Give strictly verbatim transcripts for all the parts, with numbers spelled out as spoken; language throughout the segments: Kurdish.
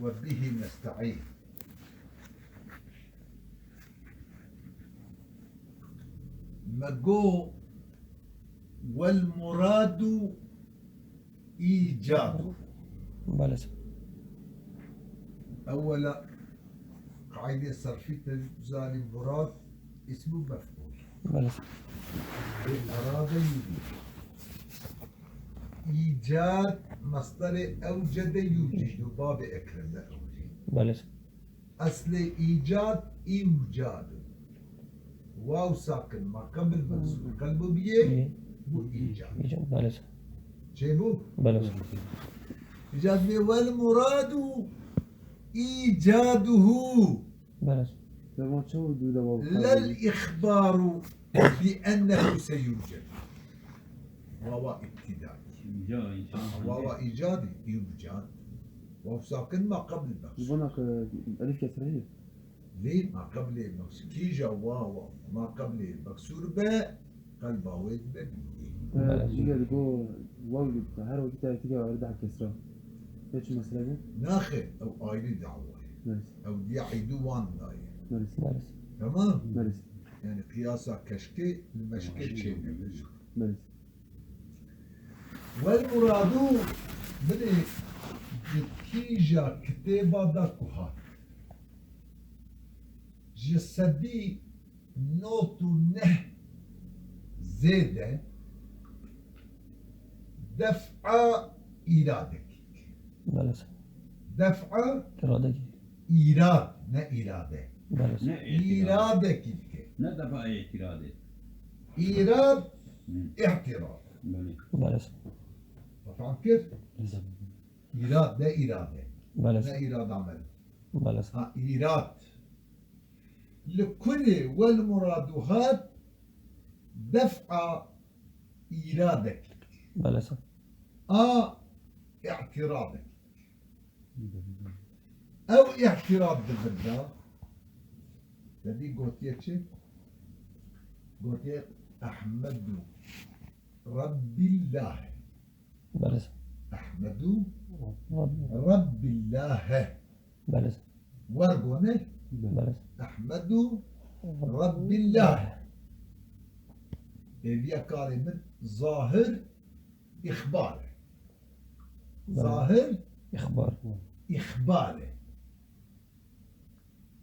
وبه نستعين. Me got, والمراد إيجاده. Belê. Ewwela, qaîdê serfî te zanî murad îsmû mef'ûl. Belê. Ê erade yûdî. Îcad, mesderê ewcede yûcîdu, babê ekrem de ewcî. Belê. Eslê îcad, îwcad. Waw sakin, ma qebil meksûr. Qelbo biyê, Biyê. Bu îcad. Îcad, belê. Çê bu? Belê. Îcad bê, والمراد إيجاده. Belê. Devam çawa dû de waw لا الإخبار بأنه سيوجد. Wawa îbtîdayî. Îca, îca. Wawa îcadî, îwcad. Waw sakin ma qebil meksûr. Bona ke elif kesreyê. Lê ma qebilê meksûr. Kîja wawa ma qebilê meksûr be, qelba wê dibe bî. Belê. Jî de go waw li her wekî te tîge arda kesra. Ne çi mesele bu? Naxê, ew ayrî dawa ye. Belê. Ew diya îdû wan daye. Belê. Belê. Tamam? Belê. Yani qiyasa keşkê li meşkê çênebêje. Belê. Wel muradu binê di kîja kitêba de ku hat. Ji sedî nod û neh zêde def'a îradekî. Belê. Def'a Îradekî. Îrad, ne îrade. Belê. Ne îtîrad. Îradekî dike. Ne defa îtîradê. Îrad, Hı. Îtîrad. Belê. Belê. Feham kir? Belê. Îrad, ne îrade. Belê. Ne îrad amel. Belê. Ha, îrad. Li kurê wel muradu hat def'a îradekî. Belê. A îtîradekî. Ew îtîrad di vir de, te dî gotiye çi? Gotiye Ehmedu Rebbillâhe. Belê. Ehmedu Rabbi. Rebbillâhe. Belê. Wer gone? Belê. Ehmedu Rebbillâhe. Êviya karê min zahir îxbar e. Belê. Zahir Îxbar. Îxbar e.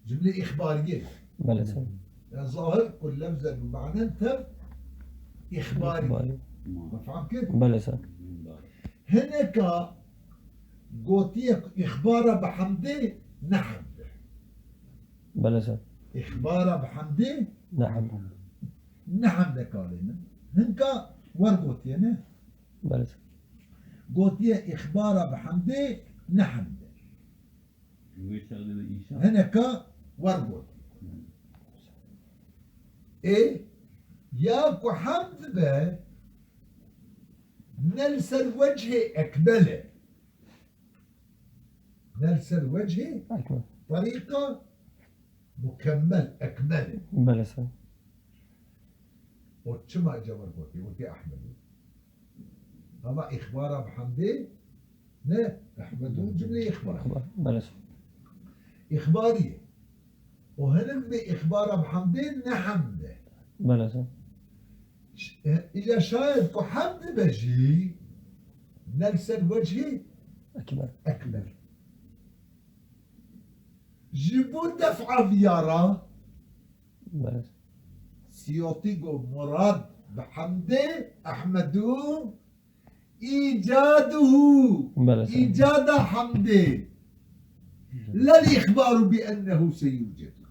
Cümle îxbariyê. Belê, sen. Yani zahir ku lefzen û manen tev îxbarî. Îxbarî. Me fam kir? Belê, sen. Hineka gotiye ku îxbara bi hemdê ne hemd e. Belê, sen. Îxbara bi hemdê Ne hemd. Ne hemd e kalê min. Hinka wer gotiye ne? Belê. Gotiye îxbara bi hemdê ne hemd e. Wê çaxê de înşa. Hineka wer got. Ê, ya ku hemd be, ne li ser wechê ekmel e. Ne li ser wechê Ekmel. Terîqa mukemmel, ekmel e. Belê, sen. O çima îca wer gotî? Wekî Ehmedû. Ama îxbara bi hemdê ne, Ehmedû cumlê îxbar. Belê, sen. Îxbarî ye. O hinek bê îxbara bi hemdê ne hemd e. Belê, sen. Ş-, e, îca şayet ku hemd be jî, ne li ser wechê Ekmel. Ekmel. Ji bo def'a viyara, Belê. Siyotî got, murad bi hemdê Ehmedû îcaduhu. Belê, sen. Îcada hemdê. Lel îxbaru bi ennehu seyucedu.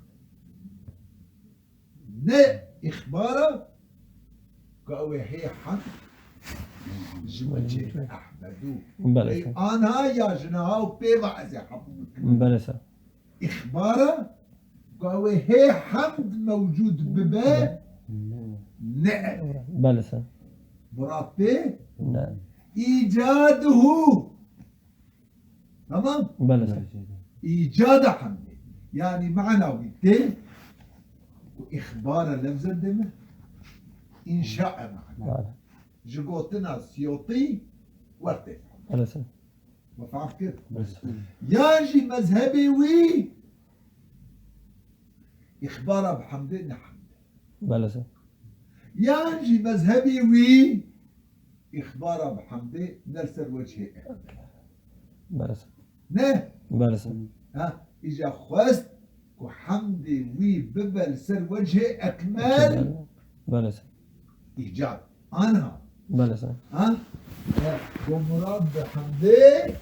Ne îxbara ku ew ê hê hemd ji wecê Ehmedû. Belê, Ey sen. Anha ya ji niha û pê ve ez ê hemd bikim. Belê, sen. Îxbara ku ew ê hê hemd mewcûd bibe, ne ev. Belê, sen. Murad pê Ne. Îcaduhu. Tamam? Belê, sen. Îcada hemdê. Yani mana wî tê ku îxbara lefzen dê me, înşa e mana. Belê. Ji gotina Siyotî werte. Belê, sen. Me fehm kir? Yan jî mezhebê wî îxbara bi hemdê ne hemdê. Belê ser. Yan jî mezhebê wî îxbara bi hemdê ne li ser wecihê ekmel. Belê ser. Ne? Belê ser. Ha, îca xwest ku hemdê wî bibe li ser wecihê ekmel. Belê ser. Îcad. Anha. Belê ser. Ha? E, ku murad bi hemdê,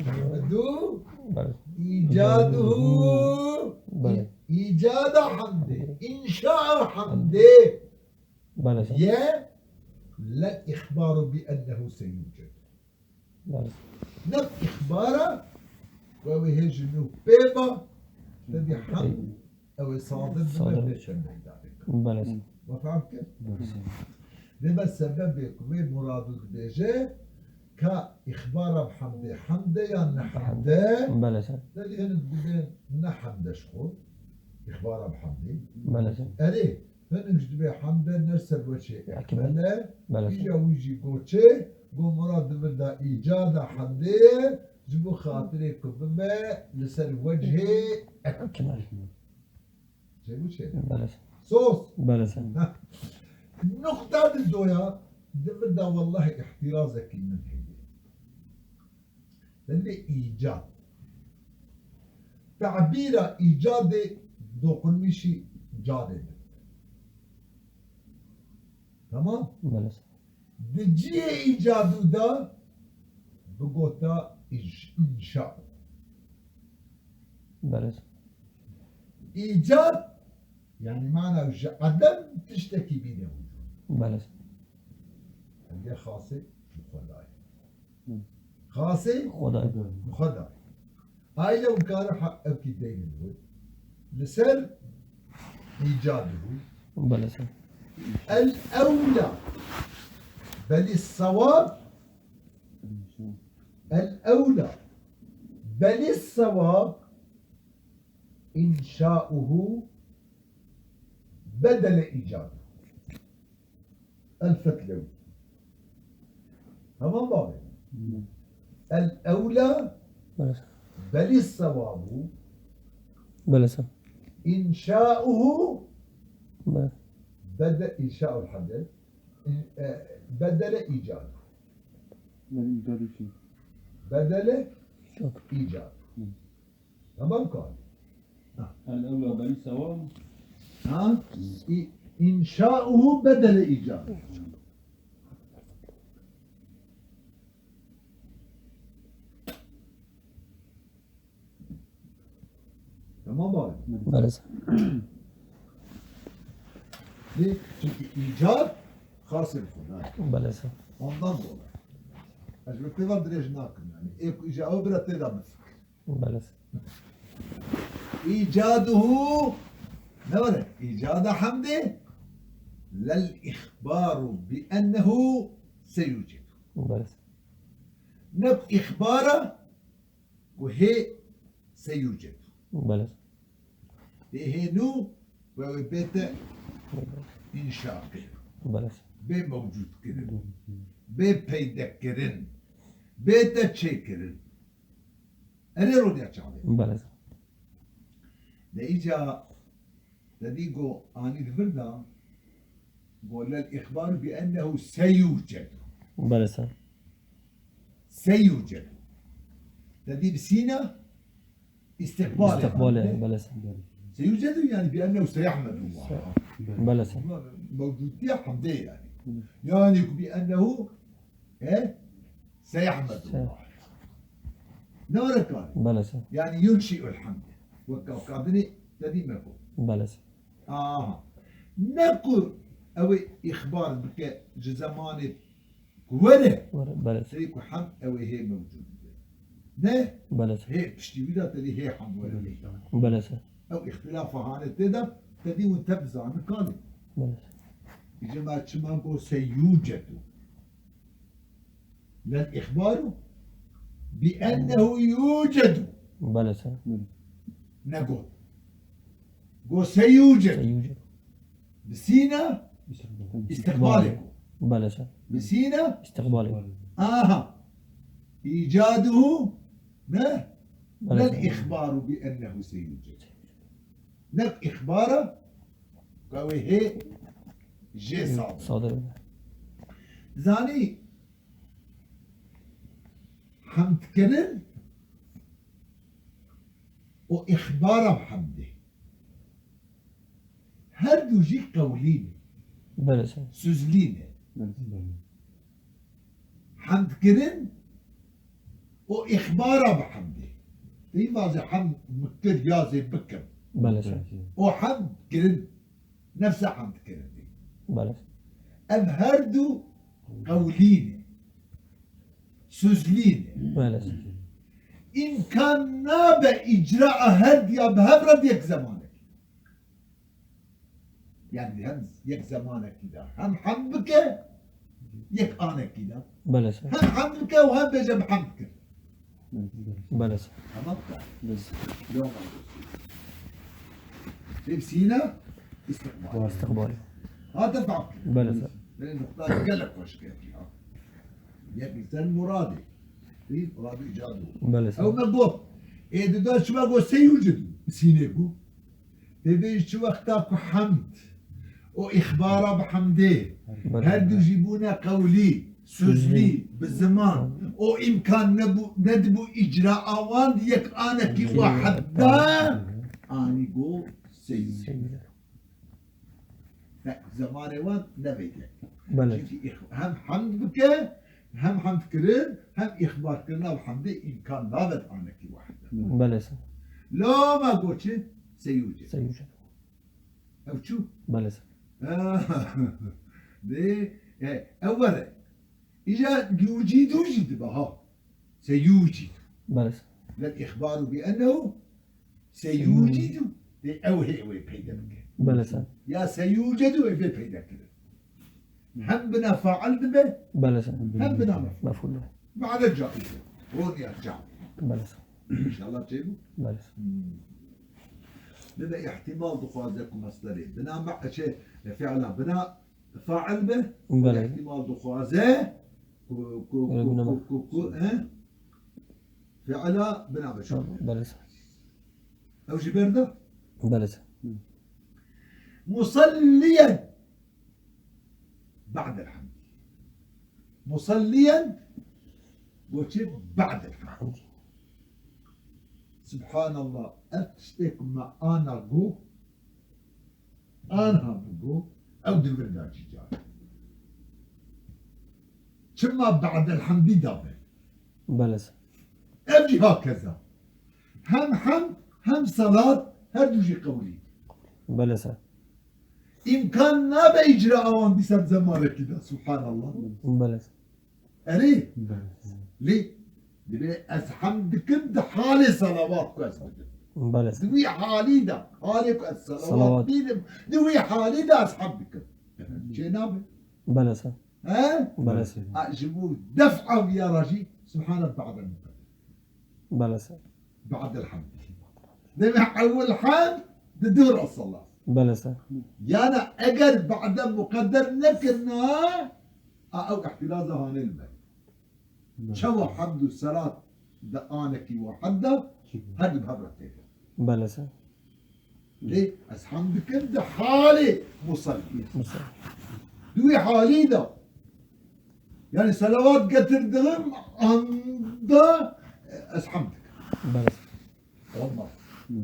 hemdu, Belê. Îcaduhu, Belê. Îcada hemdê, înşaa hemdê. Belê ser. Ye, lel îxbaru bi ennehu seyuced. Belê. Ne îxbara, we wê hê ji nû pê ba, te dî hemd, ew ê sadir bibe, Sadir. Pê te meydanê. Belê ser. We fehm kir? Belê ser. Dê me sebebê ku vê Muradu dibêje, ka îxbara bi hemdê, hemde ya ne hemde? Belê ser. Te dî hinek dibên ne hemde ji xwe, îxbara bi hemdê. Belê ser. Erê, Hinek jî dibê hemde ne ser wecihê Ekmel. Ekmel e. Belê. Îja wî jî got çi? Got murad di vir de îcada hemdê ye, ji bo xatirê ku bibe li ser wecihê Ekmel. Ekmel. Çêbû çê? Belê. Sos. Belê. Heh. Nuqta di doya di vir de wellahî îhtirazekî min heye. Lê îcad. Tabîra îcadê dokunmîşî cadê de. Tamam? Belê. Di cihê îcadû de bigota îş-, înşa. Belê. Îcad, yanî mana ji edem tiştekî bîne wicûd. Belê. Hemdê xasê ji Xwedayê. Xasê Xwedayê. Xwedayê. Aile û kare ha-, evkî deynin wê. Li ser îcadihû. Belê ser. El ewla. Belî sewab. El ewla. Belî sewab. İnşauhu bedele icadı. El Fetlevi. Tamam mı abi? Hı. El evla Belê ser. Belis sevabu Belê ser. İnşauhu Belê. Bede, inşaul hadde. İn-, e, bedele icadı. Yani icadı için. Bedele Çok. icadı. Hı. Tamam mı abi? Ha. El evla beni sevam. Ha? İ-, inşauhu bedele icadı. Tamam abi. Belê ser. Ne? Çünkü icat hasıl Xwedayê. Belê ser. Ondan dolayı. Ez ji pêvan dirêj nakim yani. Ê ku îca ew bira tê de bifikir. Belê ser. İcaduhu, ne var? İcada hamdi, lel ihbaru bi ennehu seyucid. Belê ser. Ne ihbara ku hê seyucid. Belê ser. Ê hê nû we wê bête înşa kirin. Belê ser. Bê mewcûd kirin. Bê peyde kirin. Bête çêkirin. Erê rodiya çavê. Belê ser. De îca te dî go anî di vir de, go lel îxbaru bi ennehu seyucedu. Belê ser. Seyucedu. Te dî bi sîna îstiqbalê. Îstiqbalê, hamdê. Belê ser. Seyucedu yani bi ennehu seyahmedullah. Belê ser. Mewcûdiya hamdê yani. Yani ku bi ennehu, e, seyahmedullah. Sey- Ne were karî? Belê ser. Yani yunşi'ul hamde. Wek ka kadinê te dî me got. Belê ser. Aha. Ne ku ew ê îxbar bike ji zemanê ku were. Were, belê ser. Serî ku hem ew ê hê mewcûd be. Ne? Belê ser. Hê piştî wî de te dî hê hem were. Belê ser. Ew îxtilafa hane tê de, te dî hûn te bizanin kalê. Belê ser. Îca me çima got seyucedu. Lel îxbaru bi ennehu yucedu. Belê ser. Negot. Go seyucedu. Seyucedu. Bi sîna îstiqbalê ku. Belê ser. Bi sîna? Îstiqbalê. Aha. Îcaduhu ne, belê, lel îxbaru bi ennehu seyuced. Ne îxbara, ka wê hê jê sadir. Sadir be. Zanî, hemdkirin û îxbara bi hemdê. Her du jî qewlî ne. Belê, sir. Suzlî ne. Belê, sir. Hemdkirin û îxbara bi hemdê. Tê vazê hemd min kir ya zê bikim. Belê, sir. Û hemd kirin. Nefsa hemd kirin. Belê. Ev her du qewlî ne. Suzlî ne. Belê. Îmkan nabe îcraa her diya bi hev re di yek zemanekî. Yani hem yek zemanekî de hem hemd bike, yek anekî de. Belê, sir. Hem hemd bike û hem bêje bi hemd kir. Belê, sir. Tamam da. Belê. Loma. Hepsine istiqbal. İstiqbal. Hate fam. Belê, sir. Belê nokta gelek hoş geldi ya. Yek sen muradi. Değil, muradi icadı. Belê, sir. Ew me got. E, dida çima got seyucid. Sîne got. Tê vê çi wexta ku hemd û îxbara bi hemdê, belê, her du jî bûne qewlî, suzlî, bi ziman, û îmkan nebû, nedibû îcraa wan di yek anekî wahid de, anî got seyû. Seyû. Ne, zemanê wan ne vê yek. Belê. Çimkî îx-, hem hemd bike, hem hemd kirin, hem îxbar kirina bi hemdê îmkan nabe di anekî wahid de. Belê, sir. Loma got çi? Seyûcid. Seyûcid. Ew çû? Belê, sir. Dê, e, ew were. Îja yûcîdû jî dibe ha. Seyûcîdû. Belê, sir. Lel îxbaru bi ennehu seyûcîdû. Dê ew hê wê peyde bike. Belê, sir. Ya seyûcedû wê bê peyde kirin. Hem bina fail dibe, belê, sir, hem bina mef'ul. Mef'ul dibe. Ba'de caiz. Roniya caiz. Belê, sir. İnşallah çêbû. Belê, sir. Hmm. Bibe ihtimal dixwaze ku mesderê bina me-, şey, fi'la bina fail be. Belê. İhtimal dixwaze ku, ku, ku, ku, ku, ku, he? Fi'la bina be şo. Belê, sir. Ew jî berda? Belê, sir. Musalliyen ba'del hamd. Musalliyen, got çi? Ba'del hamd. Subhanallah, ev tiştê ku me ana got, anha bigot, ew di vir de jî car. Çima ba'del hamdî dabe? Belê, sir. Ev jî hakeza. Hem hemd, hem salat, her du jî qewlî. Belê, sir. Îmkan nabe îcra awan dîsa di zemanekî de, subhanallah. Belê, sir. Erê? Belê. Lê, dibê ez hemd dikim di halê salawat ku ez bidim. Belê, sir. Di wî halî de, halê ku ez salawat, salawat, bidim, di wî halî de ez hemd dikim. Çê nabe? Belê, sir. He? Belê, sir. A, ji bo def'a viya re jî, Subhane ba'del muqedder. Belê, sir. Ba'del hamd. Deme ewil hamd, di dû re sala. Belê, sir. Yana eger ba'de muqedder nekirina, a, ew ihtilaza hanê li me. Belê. Çawa hamd û salat di anekî wahid de, her du bi hev re tê. Belê, sir. Lê ez hemd dikim di halê musallî. Musallî. Di wî halî de. Yani salawat getirdiğim anda, e, ez hemd dikim. Belê. Olmaz. Hı.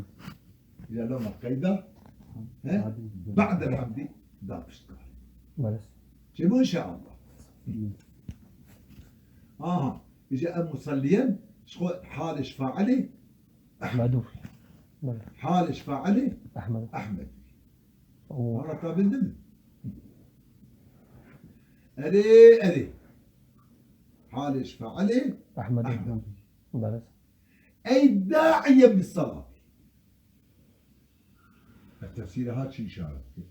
Ya loma qeyda. He? Hadi. Ba'del hamdi da piştkarî. Belê. Çêbû inşallah. Hı. Aha. Îja em musalliyen, ji xwe halê ji failê Ahmedû. Belê. Halê ji failê Ahmed. Ahmed. Oo. Anlatabildim mi? Erê, erê. Halê ji failê Ahmed. Ahmed. Belê. Ey da'iyen bis salatî. Ev tefsîrê ha çi îşaret kir?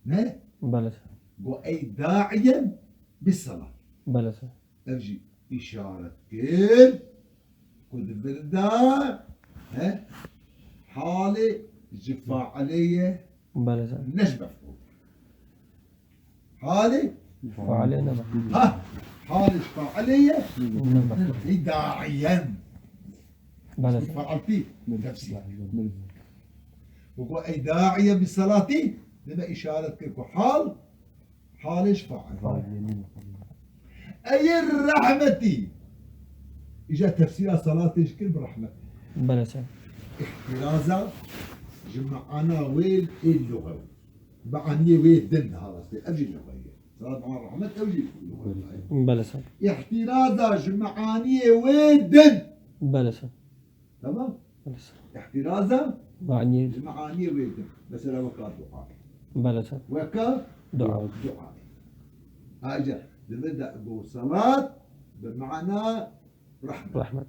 Ne? Belê. Go ey da'iyen bis salatî. Belê. Ev jî îşaret kir ku di vir de, he, halê ji failê ye, belê, ne ji mef'ûl. Halê? Failê ne be. Ha, Halê ji failê ye. Ey da'iyen. Belê. Failtî tefsîr. Û ku ey da'iyen bi salatî, dime îşaret kir ku hal, halê ji fail. Ey rehmetî. Îja tefsîra salatê jî kir bi rehmet. Belê ser. Îhtiraza ji meana wê ê luxew. Bi aniyê wê din diha rastê. Ev jî luxeyê. Salat mana rehmet, ew jî luxeyê. Belê ser. Îhtiraza ji meaniyê wê din. Belê ser. Tamam? Belê ser. Îhtiraza Maniyê. ji meaniyê wê din. Mesela weka dua. Belê ser. Weka Dua. dua. Ayrıca, dime de bu salat bi mana rahmet. Rahmet.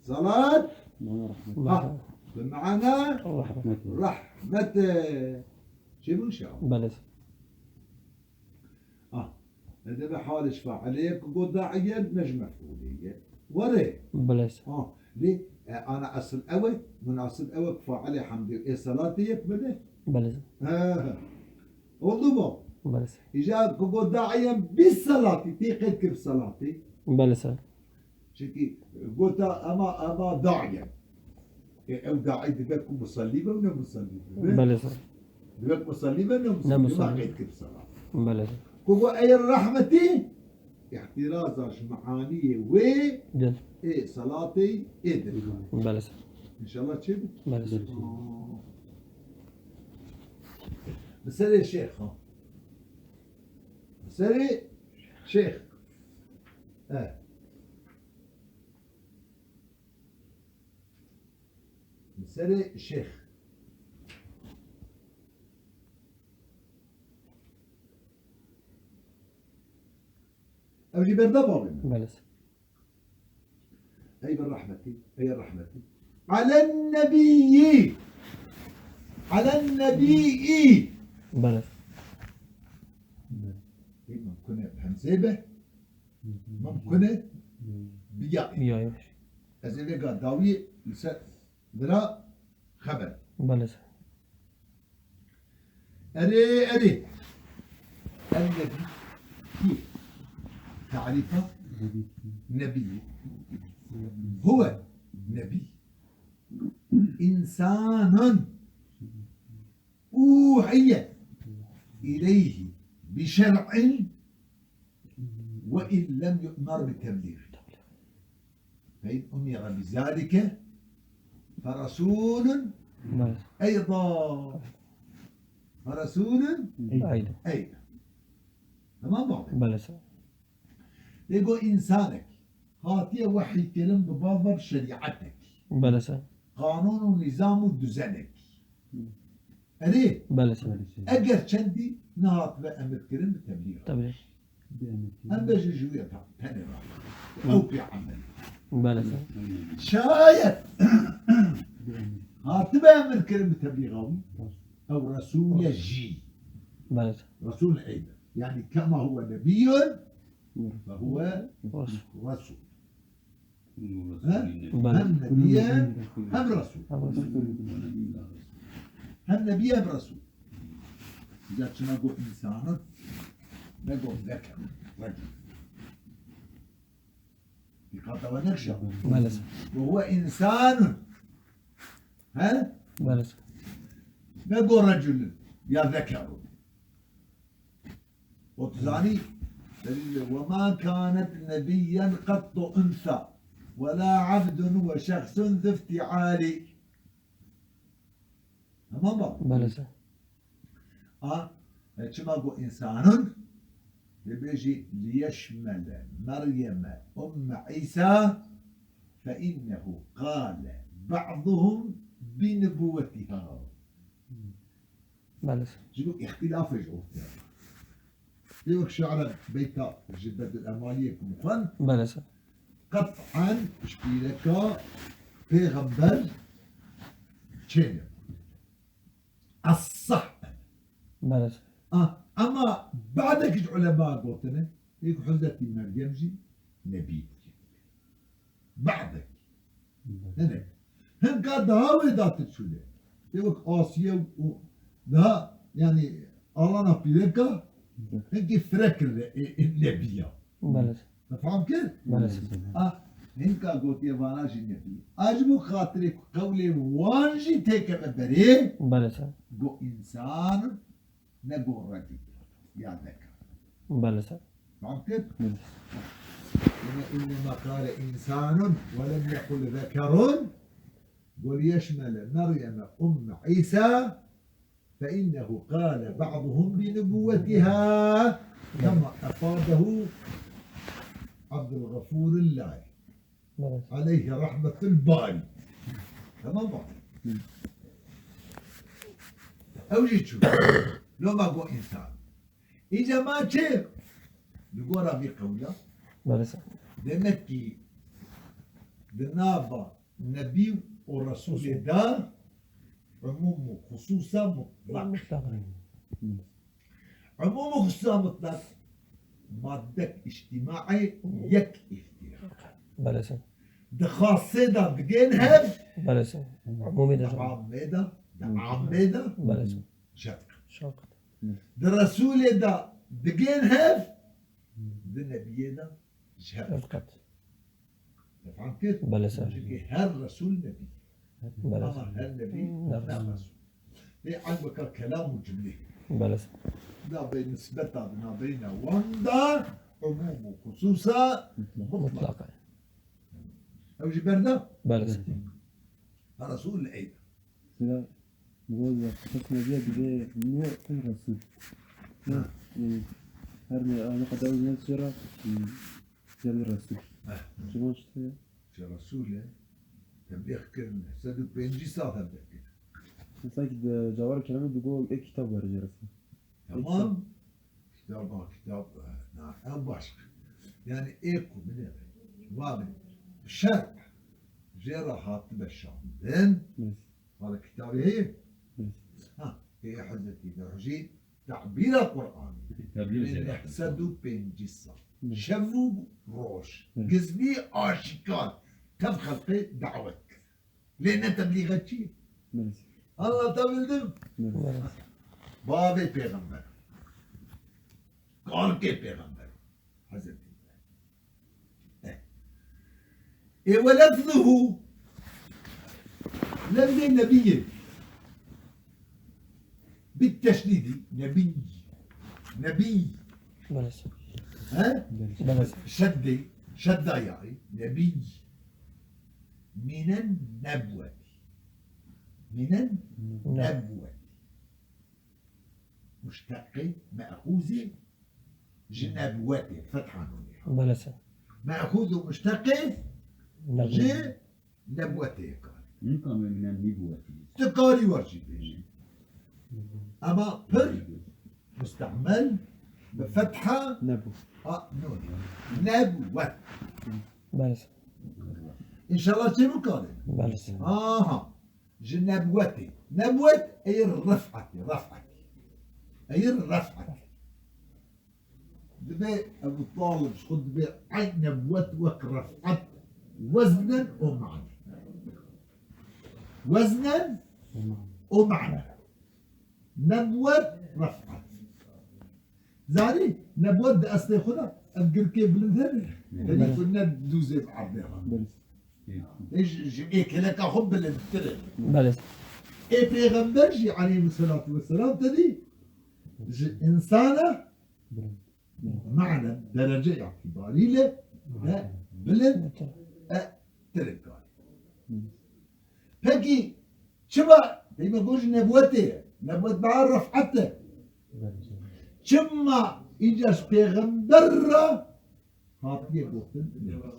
Salat Mana rahmet. ha, Mana. bi mana Rahmet. rahmet. Şey bu şey. Belê ser. Ah, deve halê ji failê ye, ku got da'iyen ne ji mef'ulê ye. Were. Belê ser. Ah, lê, e, ana esil ew e, munasib ew e ku failê hemdê ê salatê yek bide. Belê ser. He. Oldu mu? Belê ser. Îca ku got da'iyen bi salatî, tê qeyd kir salatê. Belê ser. Çimkî gota ema, ema da'iyen. E, ew da'i dibe ku musallî be û ne musallî be. Belê ser. Dibe ku musallî be ne Ne musallî be. musallî. Ma qeyd kir salat. Belê ser. Ku got ey rahmetî, îhtiraza ji meaniyê wê Dil. ê salatê ê dil. Belê ser. İnşallah çê bi? Belê ser. Aa. Bi serê şêx ha. Bi serê şêx. E. Li serê şêx. Ew jî berda bavê min. Belê. Ey bi rehmetî, ey rehmetî. Alen nebiyyi. Alen nebiyyi. Belê. Ê, mumkin e hemzê be. Mumkin e biya. Biya, ya. Ez ê vêga dawiyê li ser vira xeber. Belê. Erê, erê. El nebî. Kî? Tarîfa nebî. Huwe nebî. İnsanun. أوحي إليه بشرع وإن لم يؤمر بتبليغ. فإن أمر بذلك فرسول Belê. أيضا. فرسول Eyda. أيضا. Tamam mı abi? Belê. Lê got însanek hatiye wehykirin bi bava bi şerîetek. Belê ser. Qanûn û nîzam û duzenek. Erê, Belê ser. Eger çendî nehatibe emirkirin bi teblî re. Teblî. Em bêjin ji wî re tenê re. Ew pê emel. Belê ser. Şayet hatibe emirkirin bi teblî re, ew resûl e jî. Belê ser. Resûl eyde. Yani kema huve nebiyyun فهو رسول. رسول. He? Belê. Hem nebiye hem resul. Hem resul. Hem nebiye hem resul. Ya çima got insanın, ne got zeker, recul. Dikkat ve nekşa. Belê ser. Ve huve insanın. He? Belê ser. Ne got reculun ya zekerun. وتزاني دليل: وما كانت نبيا قط أنثى ولا عبد وشخص ذو افتعال. Tamam mı? Belê ser. A, e, çima got insanın? Dibêjî: ليشمل مريم أم عيسى فإنه قال بعضهم بنبوتها. Belê ser. Ji bo îxtîlafê ji ortê. Lê wek şi'ra beyta ji Bedul Emaliyê ku min xwend, Belê ser. Qet'an ji pîreka pêxember çêne. Essah. Belê ser. Ah, ema badek ji ulema gotine, yek Hezretî Meryem jî nebî bûye. Badek. Hinek. Hinka daha wê datir çûne. Tê wek Asiye û daha, yani, alana pîreka, hinkî firek kirine, e, e, nebiya. Belê. Te fam kir? Belê sir. Ah, hinka gotiye vana jî nebî. A ji bo xatirê ku qewlê wan jî têkeve berê, Belê sir. Go însan ne go redî ya dekar. Belê sir. Fam kir? Belê. Yine innema kale insanun ve lem yekul zekerun. Go liyeşmele Meryeme umme İsa. فإنه قال بعضهم بنبوتها كما أفاده عبد الغفور اللالي عليه رحمة الباري. Tamam mı? Ew jî çû. Loma go însan. Îca ma çi? Li gora vî qewla. Belê sir. Demek ki di nava nebî û resûlê de umûm û xusûsa mutlaq. Mutlaq. Umûm û xusûsa mutlaq maddek îctîmaî yek îhtîra. Belê sir. Di xasê de digên hev. Belê sir. Umûmê de. Di amê de, di amê de. Belê sir. Şefqet. Şefqet. Di Resûlê de digên hev, di Nebiyê de ji hev. Şefqet. Te fam kir? Belê sir. Çünkü her Resul Nebi. Belê sir. Ama her Nebi ne Resul. Lê elbeka kelam û cumlê. Belê sir. Da bê nisbeta di nabeyna wan da umûm û xusûsa mutlaq. Mutlaq. Ew jî berda? Belê sir. Ha Resul ey. Sira, bu ya, kısa Nebiye bir de niye en Resul? Ha. Yani, her ne, ne kadar uzun süre, hmm, geldi Resul. Ha. Kim o işte ya? Şey Resul ya. Tebliğ kirin, sed û pêncî sal tebliğ kirin. Sanki de Cawar Kerem'e bir go ek kitap verecek Resul. Tamam. Kitaba, kitap, e, na, ev başka. Yani ê ku binêre, va binêre. Şer, jê re hatibe şandin. Hı. Hala kitabê heye? Hı. Ha, ê Hezretî Nehcî, tabîra Qur'anê. Tabîr Min jê re. Neh sed û pêncî sal. Hı. Şev û roj. Hı. Gizlî aşikar. Tev xelqê dawet kir. Lê ne teblîxetçî ye. Belê. Anlatabildim? Belê. Bavê pêxember. Kalkê pêxember. Hezretî Îbrahîm. Eh. Ê we lefzuhu. Lefzê nebiyê. Bit teşdîdî. Nebiy. Nebiy. Belê. He? Belê. Şeddê. Şedda yaî. Nebiy. Minen nebwetî. Minen nebwetî. Muşteqê, me'xûzê ji nebwetê, fetha nûnê. Belê sir. Me'xûz û muşteqê ji nebwetê kar. Nîka me minen nîbwetî. Tu karî wer jî bêjî. Ema pir mustehmel bi fetha nebû. A, nûnê. Nebwet. Belê sir. Înşallah çêbû karê. Belê sir. Aha. Ji nebwetê. Nebwet ey rif'etê, rif'etê. Ey rif'etê. Dibê Ebu Talib ji xwe dibê ey nebwet wek rif'et weznen û ma'nen. Weznen û ma'nen. Nebwet rif'et. Zanî, nebwet di eslê xwe de ev girkê bilind hene. Tenê ku ne dûzê bi erdê re. Ê ji, ji êkeleka xwe bilindtir e. Belê. Ê pêxember jî aleyhisselatu vesselam te dî ji insana ma'nen derece îtîbarî le de bilind e tirê karî. Pekî çima? Peyma got ji nebwetê ye. Nebwet baa ref'et e. Çima înca ji pêxember re hatiye gotin nebî?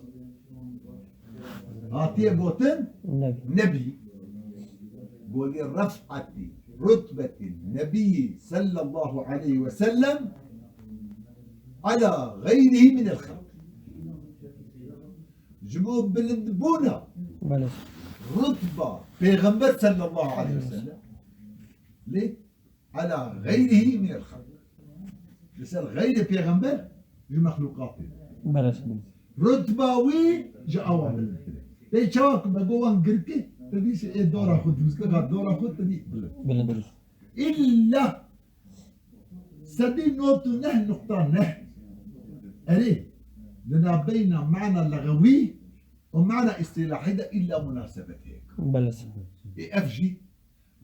Hatiye gotin nebî. Nebî. Golê ref'etî rutbetî nebî sallallahu aleyhi ve sellem ala gayrihi min el xelq. Ji bo bilindbûna Belê. Rutba Pêxember sallallahu aleyhi ve sellem lê ala gayrihi min el xelq. Li ser xeyrê Pêxember ji mexlûqatê. Belê. Rutba wî ji awa bilindtir e. Pey çawa ku me got wan girkî, te dî şi ê dora xwe dûzlixa dora xwe te dî bilind. Bilind. Îlla sedî nod û neh nuqta neh. Erê. Li navbeyna mana lixewî û mana îstîlahî de îlla munasebet heye. Belê. Ê ev jî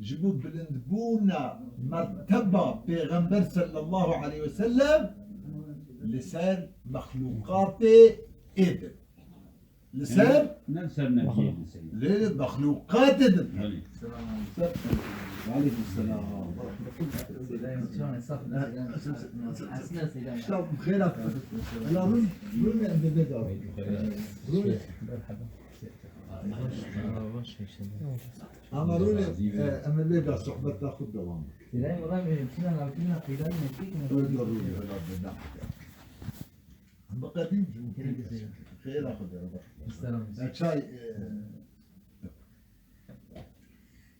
ji bo bilindbûna merteba Pêxember sallallahu aleyhi ve sellem li ser mexlûqatê êdin. Li ser? Ne li ser nebiyê, li ser. Li mexlûqatê din. Belê. Ser. Aleykum selam. Şta xêra. Ela rûn, rûn em bê de. Rûn. Ama rûn, e, em bê de sohbeta xwe dewam. Rûn, rûn, rûn. Bi qedîm jû. Xêra xwe de. Selam. E, çay, e,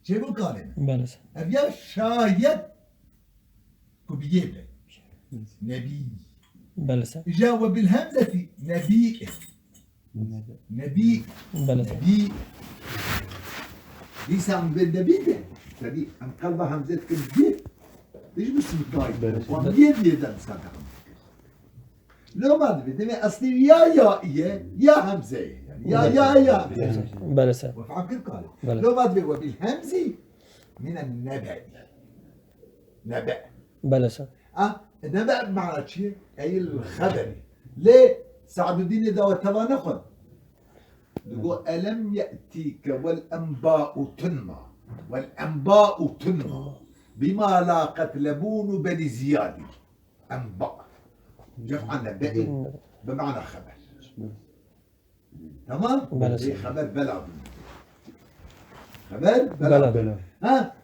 çêbû kalê me. Belê. Ev ya şayet ku bi yê be. Nebî. Belê. Îja we bil hemzetî nebî. Nebî. Belê. Nebî. Dîsa em vê nebî de. Tebî em qelba hemzet kin bi. Dij bi simkayî. Belê. Wan yê diyê de dîsa devam. Loma divê, divê eslî ya ya ye, ya hemze ye. Yani ya ya ya. Belê ser. We fehm kir kare. Belê. Loma divê we bil hemzî minen nebe. Nebe. Belê ser. Ah, nebe mana çi ye? Eyl xeberi. Lê Saduddînê dawe teva nexwend. Digo, "Elem ye'tîke vel enba'u tunma. Vel enba'u tunma. Bima la qetlebûnu Benî Ziyadî." Enba. Cem'a nebe'in bi mana xeber. Tamam? Belê. Ê xeber bela bû. Xeber bela. Bela. Ha?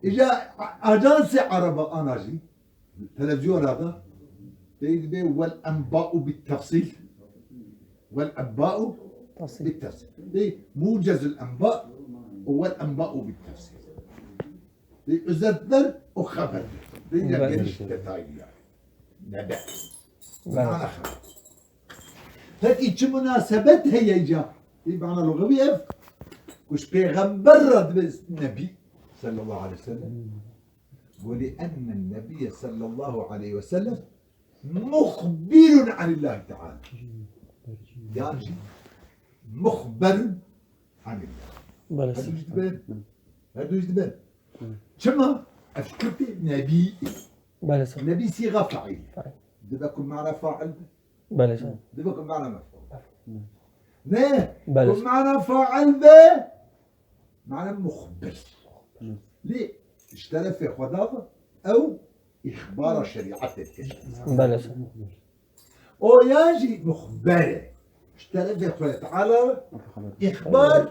Îca a-, ajansê Ereba ana jî, televizyona da, peyî dibê vel enba'u bit tefsîl. Vel enba'u bit tefsîl. Peyî mucezul enba û vel enba'u bit tefsîl. Peyî özetler û xeber. Peyî geniş detaylı yani. Nebe. Belê. Mana xeber. Peki çi munasebet heye îca? Ê mana lugewî ev. Ku ji pêxember re dibe nebî sallallahu aleyhi ve sellem. Got, "Li enne nebiyye sallallahu aleyhi ve sellem muxbirun anillâhi teala." Yan jî muxberun anillâh. Belê. Her du jî dibe. Her du jî dibe. Çima? Ev ji Kurdî nebî. Belê ser. Nebî sîxa faîl. Faîl. Dibe ku mana faîl be. Belê ser. Dibe ku mana mef'ul. Ne? Belê ser. Ku mana faîl be, mana muxbir. Lê ji terefê Xweda ve ew îxbara şerîetê dike. Belê ser. O ya jî muxber e. Ji terefê Xwedê Teala îxbar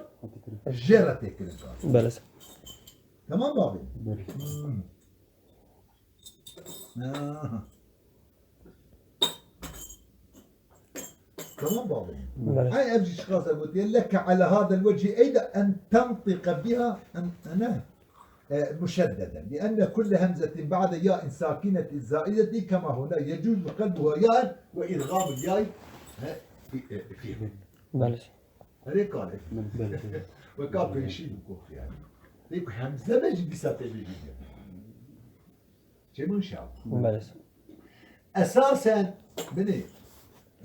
jê re tê kirin. Belê ser. Tamam babê? Belê. Hmm. Aha. Tamam babê. Belê. Hey, ev jî şixasa gotiye, "Leke ala hadel wecî eyda en tentîqe biha en, ene, e, muşeddeden. Li enne kulle hemzetin ba'de ya'in sakinetin zaideti kema huna yecûzu qelbuha ya'en ve idgamul ya'i, e, fi, e, fî." Belê. Erê kare. Belê. Weka pêşî bi kof yani. Pêk hemze be jî dîsa tê bêjî. Çêbû inşallah. Belê. Esasen, binê,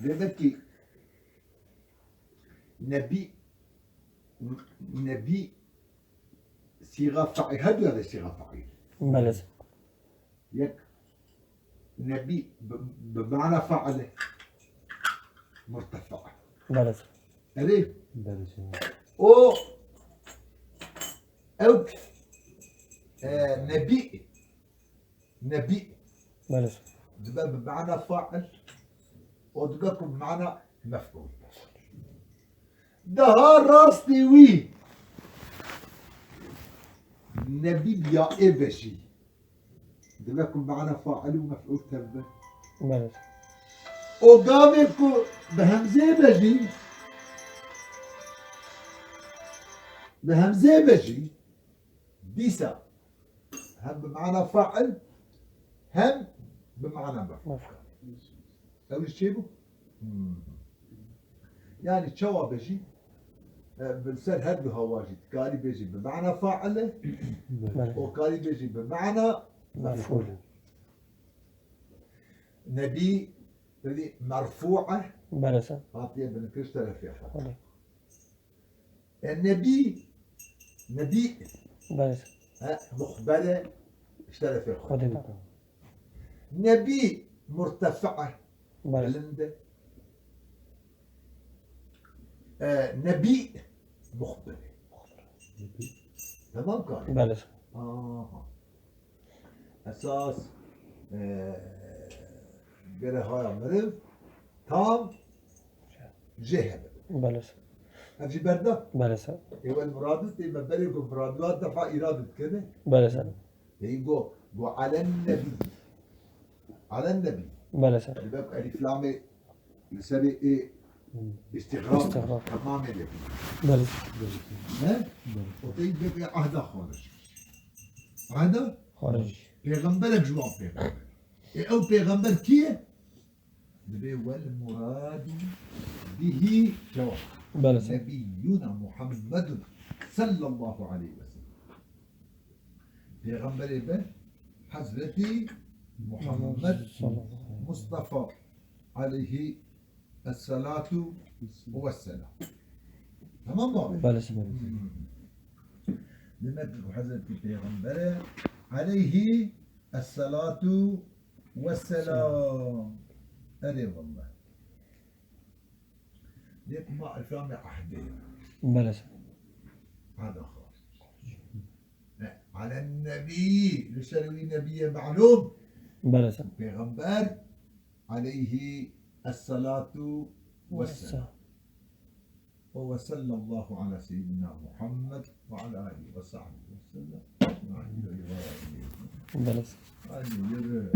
dê belkî nebî, nebî sîxa faîl, her du de sîxa faîl. Belê. Yek nebî bi, bi mana faîl e. Murtefa. Belê. Erê. Belê. O, ew, e, nebî Nebî. Belê. Dibe bi mana fail û dibe ku bi mana mef'ul. Daha rastî wî nebî bi ya ê be jî. Dibe ku bi mana fail û mef'ul tevbe. Belê. Û gavê ku bi hemzê be jî, bi hemzê be jî, dîsa hem bi mana fail, hem bi mana mef'ul. Mef'ul. Ew jî çêbû? Hmm. Yani çawa be jî, e, bi ser her du hewa jî dikarî bêjî bi mana fail e, belê, û karî bêjî bi mana mef'ul. Mef'ul. Nebî, belê, merfû e, Belê ser. Hatiye binkirin ji terefê xwe. Xwedê. E, nebî, nebî. Belê ser. E, muxber e ji terefê xwe. Xwedê. Nebî murtefi e. Belê. Bilind e. E, nebî muxber e. Tamam karî. Belê ser. Aha. Esas, e, gere haya meriv tam jê hebe. Belê ser. Ev jî berda. Belê ser. Ê wel muradî tê me berê ku muradî defa îrad dikene. Belê ser. Ê go, go alen nebî. Alen nebî. Belê ser. Li ber elîf lamê li serê ê îstîxrab, îstîxrab, temamê lê. Belê. Ne? Belê. O tey bê ehda xwe re. Ehda? Xwe re. Pêxemberek ji wan pêxember. Ê ew pêxember kî ye? Dibê wel muradu bihî cewab. Belê ser. Nebiyyuna Muhammedun sallallahu aleyhi ve sellem. Pêxemberê be Hezretî Muhammed Mustafa aleyhi esselatu vesselam. Tamam mı abi? Belê ser. Hmm. Demek ki Hezretî Pêxembere aleyhi esselatu vesselam. Erê wallah. Lê kuma îframê ehdê. Belê ser. Hada xwe. E, alen nebî, li ser wî nebiyê melûm. Belê ser. Pêxember aleyhi esselatu vesselam. Ve ve sallallahu ala seyyidina Muhammed ve ala alihi ve sahbihi ve sellem. Belê ser. Hadi yürü.